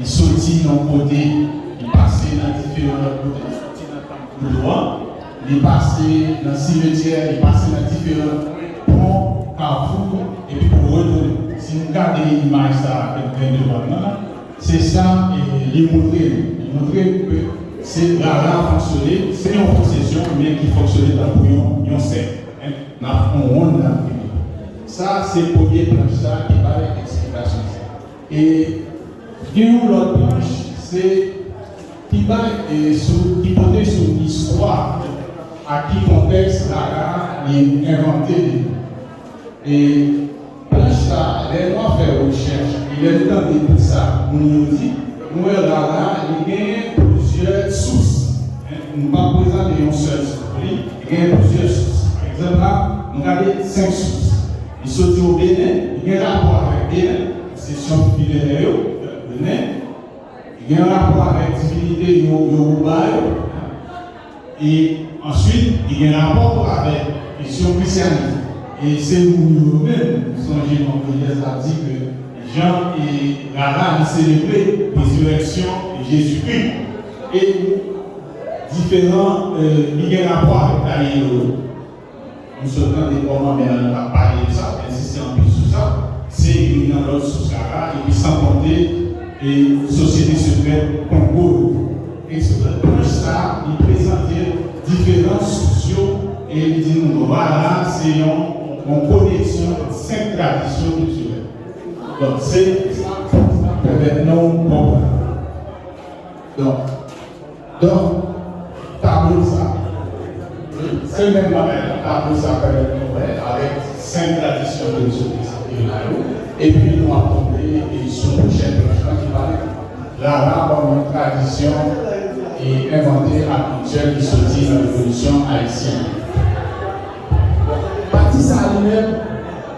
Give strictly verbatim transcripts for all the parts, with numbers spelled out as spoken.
Li soti nan yon kote, li pase nan diferan lòt kote, li soti nan tanp Vodou an, li pase nan simetyè, li pase nan diferan pon, kafou, epi pou retounen. Si nou gade imaj sa a ke nou gen devan nou an, se sa, e, li montre nou. Li montre nou ke se Rara fonksyone, se yon pwosesyon, men ki fonksyone tankou yon, yon sèk. N ap fè yon wonn nan vini. Sa, se premye planch sa ki bay eksplikasyon sa. E gen yon lòt planch, se ki bay, e, sou, ki pote sou istwa ak ki kontèks Rara li envante li. E planch sa, lè nou ap fè rechèch, e lè nou tande tout sa moun yo di, nou wè Rara li genyen plizyè sous. Nou p ap prezante yon sèl sous pou li, li genyen plizyè sous. Pa egzanp la, nou gade senk sous. Li soti o Benen, li gen rapò avèk Benen, se syantifik Benen yo, Benen. Li gen rapò avèk divinite yo, Yoruba yo. E answit, li gen rapò tou avèk kesyon Krisyanite. E se moun yo menm, sonje Manm Moyiz la di ke jan e Rara li selebre rezirèksyon Jezikri. E diferan, e, li gen rapò avèk Tayi Loro. Nou sot tande kòman mè an t ap pale de sa, ensiste anpil sou sa. Se youn nan lòt sous Rara, epi san konte, e, sosyete sekrè Kongo yo. Eksperyans sa, li prezante diferan sous yo, e li di nou Rara se yon, yon koneksyon ant senk tradisyon kiltirèl. Donk, se sa k pèmèt nou konprann. Donk, Donk, tablo sa, se menm bagay la, tablo sa pèmèt nou wè avèk senk tradisyon ke nou sot eksplike la yo, epi nou ap tonbe e sou pwochèn planch lan ki pale Rara kòm yon tradisyon e envante ak rityèl ki soti nan Revolisyon Ayisyèn. Pati sa li menm,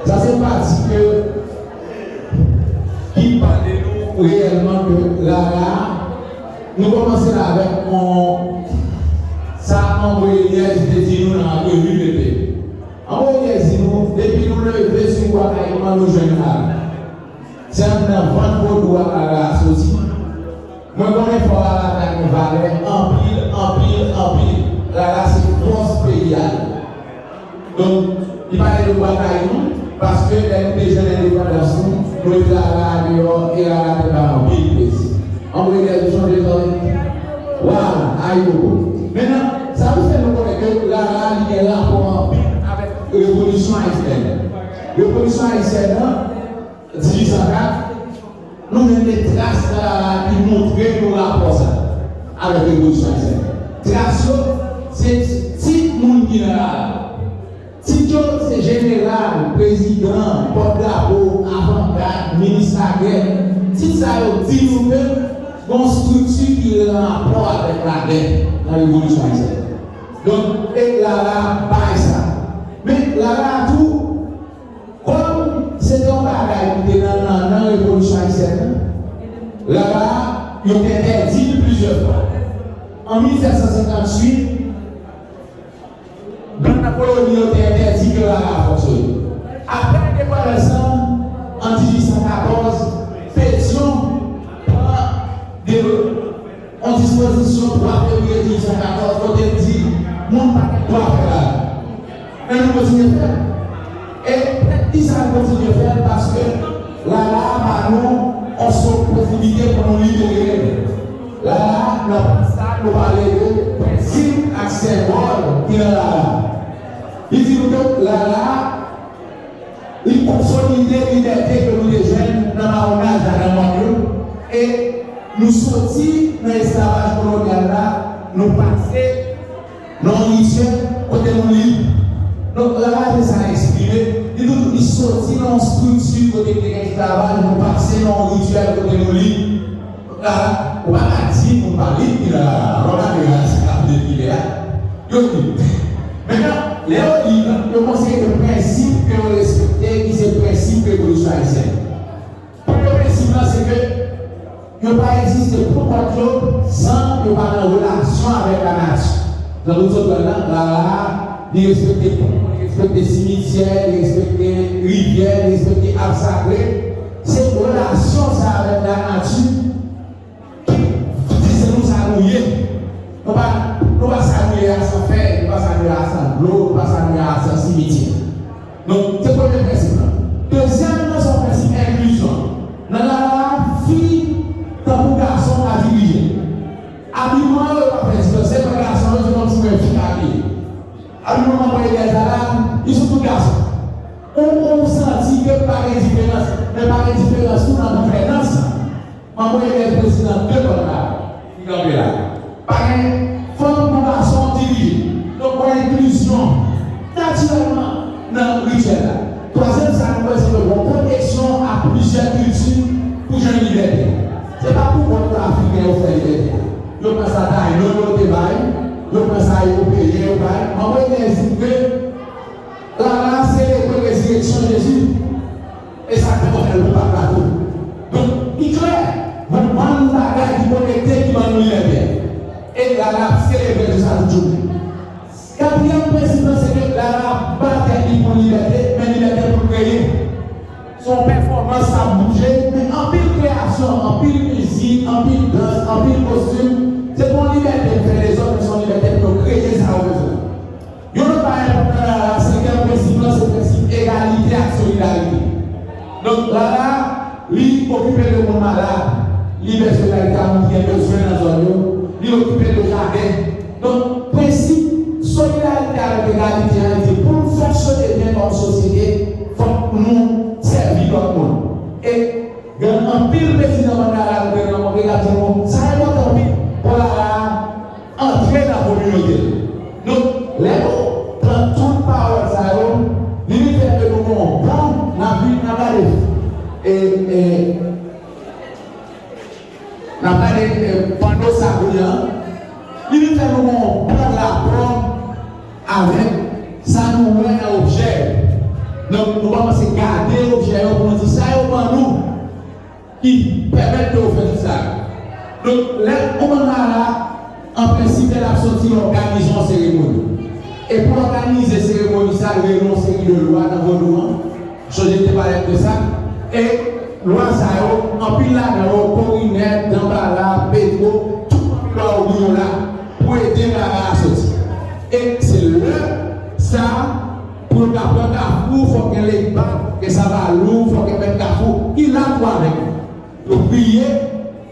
sa se pati ke ki pale nou reyèlman ke Rara, nou kòmanse la avèk yon, sa Anmweyélyèz te di nou nan Revue de Paix. Anmweyélyèz di nou, depi nou leve sou Bwa Kayiman, nou jwenn Rara. Se anndan vant vodou a Rara a soti. Mwen konnen fò Rara ta gen valè anpil, anpil, anpil. Rara se fòs peyi a ye. Donk, li pale de Bwa Kayiman, paske lè nou te jwenn endepandans nou, nou mete Rara deyò, e Rara te bay anpil plezi. Anmweyélyèz, ou sonje sa wi? Waw, ayibobo. Mentnan, sa pou fè nou konnen ke Rara, li gen rapò anpil avèk Revolisyon Ayisyèn. Revolisyon Ayisyèn nan, dizuit san kat, nou menm gen tras nan Rara ki montre nou rapò sa avèk Revolisyon Ayisyèn. Tras yo, se tit moun ki nan Rara. Tit yo, se jeneral, prezidan, pòtdrapo, avangad, minis lagè. Tit sa yo di nou ke gon estrikti ki gen rapò avèk lagè nan Revolisyon Ayisyèn. Donk, e Rara bay sa. Men Rara tou, kòm se te yon bagay ki te nan, nan, nan Revolisyon Ayisyèn nan, Rara, yo te entèdi l plizyè fwa. An mil sèt san senkanntuit, blan nan koloni yo te entèdi ke Rara fonksyone. Apre endepandans lan, an dizuit san katòz, Pétion pran de yon dispozisyon twa fevriye dizuit san katòz, kote l di moun pa gen dwa fè Rara. Men nou kontinye fè l. E poukisa nou kontinye fè l? Paske Rara ba nou yon sòt posiblite pou nou libere nou. Rara, nan sa nou pale de prensip ak senbòl ki nan Rara. Li di nou ke Rara, li konsolide libète ke nou te jwenn nan mawonaj la nan mòn yo, e nou soti nan esklavaj kolonyal la, nou pase nan yon rityèl kote nou lib. Donk, Rara se sa l eksprime, li di nou li soti nan yon estrikti kote ki te gen esklavaj, nou pase nan yon rityèl kote nou lib. Rara, ou pa ka di moun pa lib ki nan Rara. Lè w gade Rara, se kapitèl ki lè a. Yo lib. Mentnan, lè yo lib, yo konsidere gen prensip ke yo respekte, ki se prensip Revolisyon Ayisyèn. Premye prensip la, se ke yo pa egziste pou kont yo san yo pa nan relasyon avèk lanati. Jan nou sot wè l la, Rara, li respekte pon, li respekte simityè, li respekte rivyè, li respekte ab sakre. Se relasyon sa avèk lanati Nou pa, nou pa salye a san fèy, nou pa salye a san dlo, nou pa salye a san simityè. Donk, se premye prensip la. Dezyèm nan, se yon prensip enklizyon. Nan Lala, fi tankou gason ka dirije. Abiman yo pa fè diferans. Se pa gason yo, se kòmsi mwen fi abiye. Abiman manman elèv la, li sou tout gason. Ou, ou santi ke pa gen diferans, men pa gen diferans tou nan gouvènans la. Manman elèv prezidan de bann la ki kanpe la. Pa gen fanm pou gason dirije. Donk, yon enklizyon natirèlman nan rityèl la. Twazyèm sa nou wè, se ke yon koneksyon a plizyè kilti pou jwenn libète. Se pa pou kont Afriken yo fè libète. Yo pran sa Tayno yo te bay, yo pran sa Ewopeyen yo bay. Manman elèv di ke Lala selebre rezireksyon Jezi. E sa k fè mwen fè l pou pap la tou. Donk, li klè, gon bann bagay ki konekte ki ban nou libète. E Lala ap selebre tou sa tout jounen. Katriyèm prensip lan, se ke Lala ap batay li pou libète, men libète pou l kreye. Se yon pèfòmans k ap bouje, men anpil kreyasyon, anpil mizik, anpil dans, anpil kostim, se pa yon libète pou fè dezòd, men se yon libète pou yo kreye sa yo bezwen. Yon lòt bagay enpòtan Lala, senkyèm prensip lan, se prensip egalite ak solidarite. Donk, Lala, li okipe de moun malad, li fè solidarite a moun ki gen bezwen nan zòn yo, li okipe de jaden. Donk, prensip solidarite avèk egalite a, li di, pou nou fonksyone byen kòm sosyete, fòk nou sèvi lòt moun. E gen anpil prezidan bann Lala nou te rankontre k ap di nou, sa enpòtan anpil pou Lala antre nan kominote l. Donk, lè nou pran tout pawòl sa yo, li vin fè ke nou gen yon bon, n ap vin, n ap gade, e, e, n ap gade, e, panno sa kounye a, li vin fè nou gen yon bon rapò avèk sa nou wè nan objè yo. Donk, nou kòmanse gade objè yo pou nou di sa yo ban nou ki pèmèt ke yo fè tout sa yo. Donk, lè yon mann Lala, an prensip, lè l ap soti, l òganize yon seremoni. E pou òganize seremoni sa, l rele yon seri de lwa nan vodou an. Sonje m te pale de sa. E lwa sa yo, anpil ladan yo, Korinèt, Danbala, Petwo, tout anpil lwa yo gen yo la pou ede Lala a soti. E se lè sa a, pou yo ka pran Kafou, fòk gen Legba, fòk gen Savalou, fòk gen Mèt Kafou, ki la tou avèk yo. Yo priye,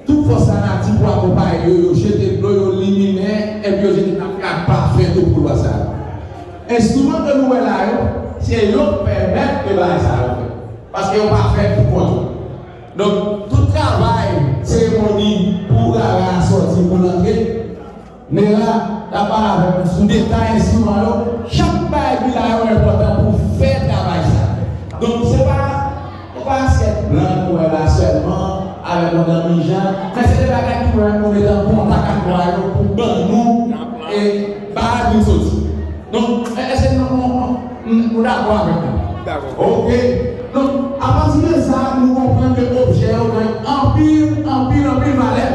tout fòs lanati pou akonpaye yo, yo jete dlo, yo liminen, epi yo jete tafya ak pafen tou pou lwa sa yo. Enstriman ke nou wè la yo, se yo k pèmèt ke bagay sa yo fèt. Paske yo pa fèt pou kont yo. Donk, tout travay seremoni pou Lala a sòti, pou l antre, Nera t ap pale avèk nou sou detay enstriman yo. Chak bagay ki la yo enpòtan pou fè travay sa. Donk, se pa, se pa asyèt blan nou wè la sèlman, avèk madanm Mijan, men se de bagay ki pèmèt nou rete an kontak ak nwa yo pou ban nou, e, bagay pou soti. Donk, èske nou, nou, nou, nou dakò avèk mwen? Dakò. Oke. Donk, apati de sa, nou konprann ke objè yo gen anpil, anpil, anpil valè.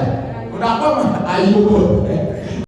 Nou dakò? Ayibobo.